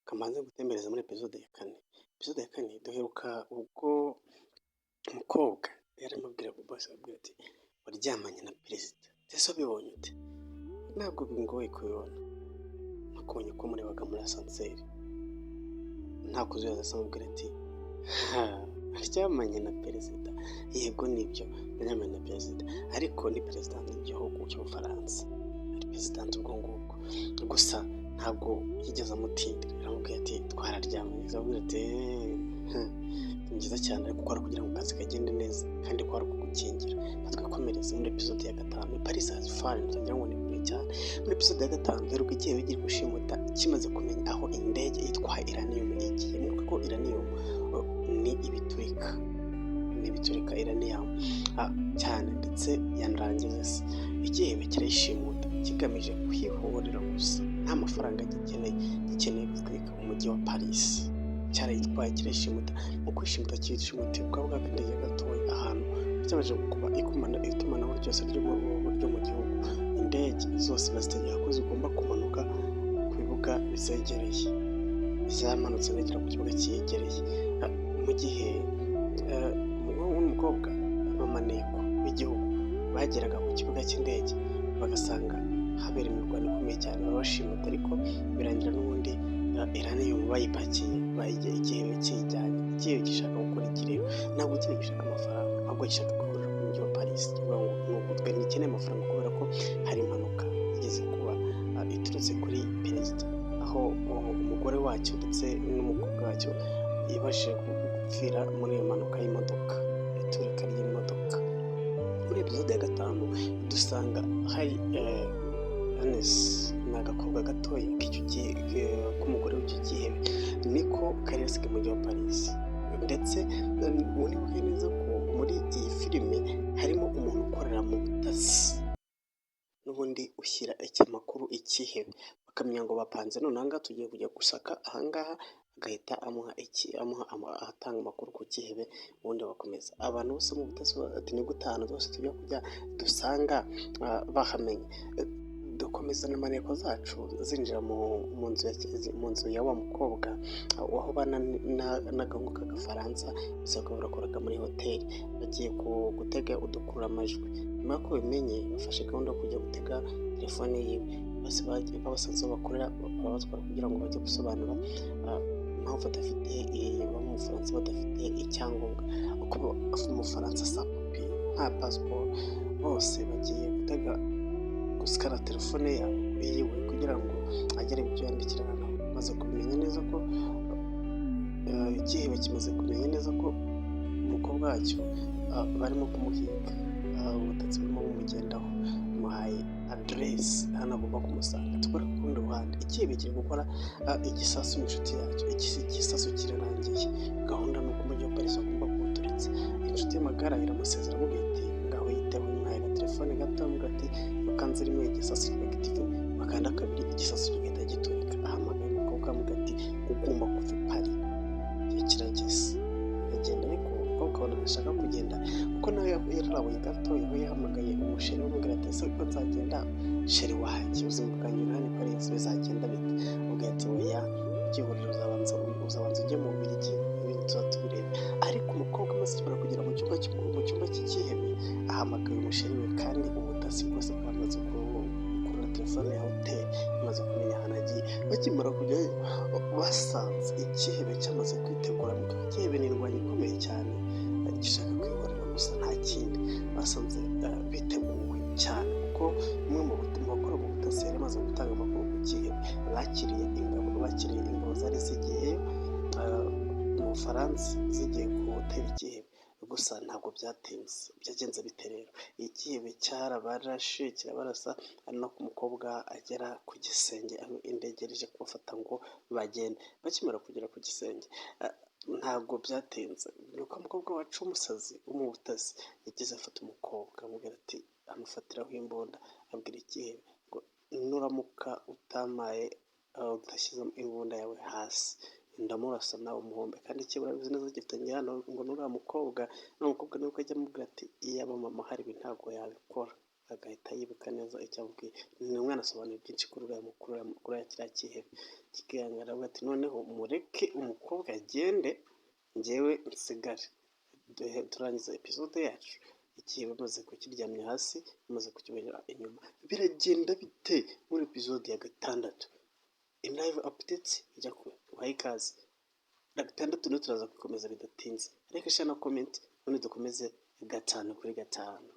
Kamanze gutembereza muri episode ya kane. Episode ya kane duheruka ubwo umukobwa yari arimo abwira bose, ababwira ati: "Waryamanye na perezida, ese wabibonye ute?" "Ntabwo bingoye kubibona, nakubonye ko murebaga muri ascenseur." Nta kuzuyaza amubwira ati: "Aryamanye na perezida?" "Yego, nibyo, naryamanye na perezida, ariko ni perezida w'igihugu cy'Ubufaransa, ari perezida ubwo ngubwo gusa." Ntabwo yigeze amutindira, aramubwira ati: "Twararyamanye." Aramubwira ati: "Ni byiza cyane, ariko ukora kugira ngo akazi kagende neza, kandi ko ari ukugukingira." Natwikomereze muri episode ya gatanu. Paris has fallen, tutagira ngo ni kure cyane. Muri episode ya gatanu duheruka igihe bigiye gushimuta kimaze kumenya aho indege itwaye uranium igiye. Mwibuke ko uranium ni ibiturika, ni ibiturika uranium cyane, ndetse yanarangiza se igihebe kirayishimuta kigamije kwihorera gusa, nta mafaranga gikeneye, gikeneye gutwika umujyi wa Paris. Cyarayitwaye, kirayishimuta. Mu kwishimuta cyishimuta ubwabo bw'akandege gatoya ahantu cyabanje kuba itumanaho ryose ryo mu gihugu. Indege zose bazitegeka ko zigomba kumanuka ku bibuga bizegereye. Zamanutse zigera ku kibuga cyegereye. Mu gihe n'umukobwa abamaneko b'igihugu bageraga ku kibuga cy'indege, bagasanga habera imirwano ikomeye cyane, barabashimuta, ariko birangira n'ubundi uranium bayipakiye, igihebe kiyijyanye. Igihebe gishaka gukora iki rero? Ntabwo igihebe gishaka amafaranga, ahubwo gishaka guhurira ku mujyi wa Paris. Kivuga ngo ni twe ntikeneye amafaranga, kubera ko hari impanuka igeze kuba iturutse kuri perezida, aho umugore wacyo ndetse n'umukobwa wacyo yabashije gupfira muri iyo mpanuka y'imodoka, iturika ry'imodoka. Muri episode ya gatanu dusanga hari Anes, ni agakobwa gatoya k'icyo gihe k'umugore w'icyo gihebe, niko kari gasigaye mu mujyi wa Paris. Ndetse uribuke neza ko muri iyi filime harimo umuntu ukorera mu butasi n'ubundi ushyira amakuru ikihebe, bakamenya ngo bapanze none ahangaha tugiye kujya gusaka ahangaha, agahita amuha iki, amuha atanga amakuru ku kihebe, ubundi bakomeza. Abantu bose mu butasi ati: "Ni gute ahantu hose tujya kujya dusanga bahamenye?" Dukomeza na maneko zacu zinjira mu nzu ya wa mukobwa aho ubana n'agahungu k'Agafaransa, gusa bakaba barakoraga muri hoteli. Bagiye gutega udukururamajwi. Nyuma y'uko babimenye, bafashe gahunda yo kujya gutega telefone yiwe. Bose babasanze aho bakorera, barabatwara kugira ngo bajye gusobanura impamvu badafite, baba mu Bufaransa badafite icyangombwa, kuko mu Bufaransa sans papiers, nta pasiporo. Bose bagiye gutega, gusikara telefone yabo yiwe kugira ngo agere ibyo yandikirana nabo. Maze kumenya neza ko ikihebe kimaze kumenya neza ko umukobwa wacyo barimo kumuhiga, ubutasi burimo bumugendaho, bamuhaye aderesi hano agomba kumusanga. Tukora ku rundi ruhande, ikihebe kiri gukora igisasu n'inshuti yacyo. Igisasu kirarangiye, gahunda ni uko umujyi wa Paris bagomba kuwuturitsa. Inshuti ye magara iramusezera, amubwira ati: "Ngaho yiteho." Imuhaye agatelefone gato, amubwira ati: "Ukanze rimwe igisasu kiba active, bakanda kabiri igisasu kigahita giturika." Ahamagaye umukobwa, amubwira ati: "Ugomba kuva i Paris, igihe kirageze." Agenda, ariko umukobwa abona ntashaka kugenda, kuko nawe yararabuye gato. Aho yahamagaye umuchéri we, amubwira ati: "Ese ko nzagenda, chéri wanjye, ubuzima bwanjye hano i Paris bizagenda bite?" Amubwira ati: "Oya, byihorere, uzabanza ujye mu Bubiligi, ibindi tuba tubireba." Ariko umukobwa amaze kugera mu cyumba cy'ikihebe, ahamagaye umuchéri we, kandi ubutasi bwose bwamaze gukurura telefone ya hoteli, bamaze kumenya ahantu agiye. Bakimara kujyayo, basanze ikihebe cyamaze kwitegura. Ikihebe ni indwanyi ikomeye cyane, gishaka kwihorera gusa, nta kindi. Basanze biteguwe cyane, kuko umwe mu bakora mu butasi yari amaze gutanga amakuru ku kihebe. Bakiriye ingabo zari zigiyeyo mu Bufaransa, zigiye gutera ikihebe. Gusa ntabwo byatinze. Byagenze bite rero? Ikihebe cyarabarashe, kirabarasa, ari nako umukobwa agera ku gisenge aho indege ije kubafata ngo bagende. Bakimara kugera ku gisenge, ntabwo byatinze, nuko umukobwa wacu w'umusazi wo mu butasi yageze afata umukobwa, amubwira ati, amufatiraho imbunda, abwira ikihebe ngo: "Nuramuka utamaye, udashyize imbunda yawe hasi, ndamurasa nawe umuhombe." Kandi ikihebe urabizi neza gifitanye hano ngo nuriya mukobwa, nuriya mukobwa nibwo ajya amubwira ati: "Iyaba mama ahari, ibi ntabwo yabikora." Agahita yibuka neza icyo amubwiye. Ni umwana asobanuye byinshi kuri uriya mukuru, kuri kiriya cyihebe. Kikihangana, aravuga ati: "Noneho mureke umukobwa agende, njyewe nsigare." Turangiza episode yacu igihe bamaze kukiryamya hasi, bamaze kukibera inyuma. Biragenda bite muri episode ya gatandatu? Live updates ijya kubaha ikaze. Gatandatu niyo turaza gukomeza bidatinze. Reka share na comment, ubundi dukomeze gatanu kuri gatanu.